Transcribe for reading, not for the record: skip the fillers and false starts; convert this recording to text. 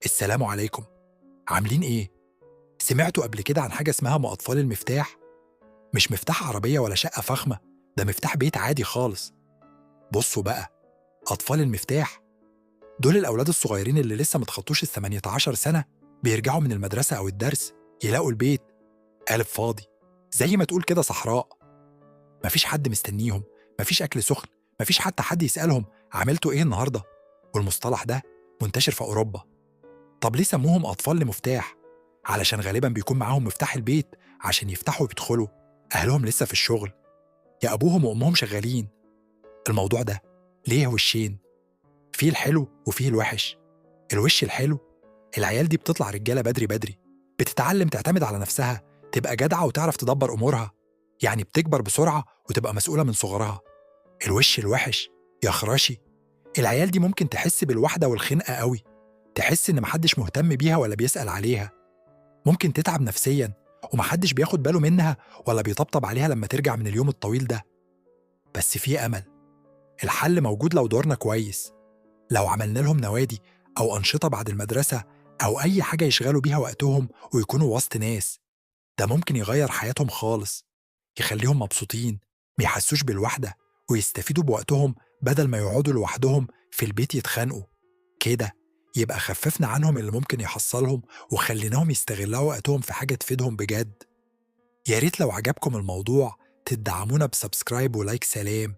السلام عليكم. عاملين ايه؟ سمعتوا قبل كده عن حاجة اسمها أطفال المفتاح؟ مش مفتاح عربية ولا شقة فخمة، ده مفتاح بيت عادي خالص. بصوا بقى، أطفال المفتاح دول الأولاد الصغيرين اللي لسه متخطوش ال 18 سنة، بيرجعوا من المدرسة أو الدرس يلاقوا البيت قالب فاضي، زي ما تقول كده صحراء. مفيش حد مستنيهم، مفيش أكل سخن، مفيش حتى حد يسألهم عملتوا إيه النهاردة. والمصطلح ده منتشر في أوروبا. طب ليه سموهم أطفال لمفتاح؟ علشان غالبا بيكون معاهم مفتاح البيت عشان يفتحوا ويدخلوا. أهلهم لسه في الشغل، يا أبوهم وأمهم شغالين. الموضوع ده ليه وشين؟ فيه الحلو وفيه الوحش. الوش الحلو، العيال دي بتطلع رجالة بدري بدري، بتتعلم تعتمد على نفسها، تبقى جدعة وتعرف تدبر أمورها، يعني بتكبر بسرعة وتبقى مسؤولة من صغرها. الوش الوحش يا خراشي، العيال دي ممكن تحس بالوحدة والخنقة قوي، تحس إن محدش مهتم بيها ولا بيسأل عليها، ممكن تتعب نفسيا ومحدش بياخد باله منها ولا بيطبطب عليها لما ترجع من اليوم الطويل ده. بس في أمل، الحل موجود لو دورنا كويس، لو عملنا لهم نوادي أو أنشطة بعد المدرسة أو أي حاجة يشغلوا بيها وقتهم ويكونوا وسط ناس. ده ممكن يغير حياتهم خالص، يخليهم مبسوطين، ما يحسوش بالوحدة، ويستفيدوا بوقتهم بدل ما يقعدوا لوحدهم في البيت يتخانقوا. كده يبقى خففنا عنهم اللي ممكن يحصلهم وخليناهم يستغلوا وقتهم في حاجة تفيدهم بجد. يا ريت لو عجبكم الموضوع تدعمونا ب subscribe و like. سلام.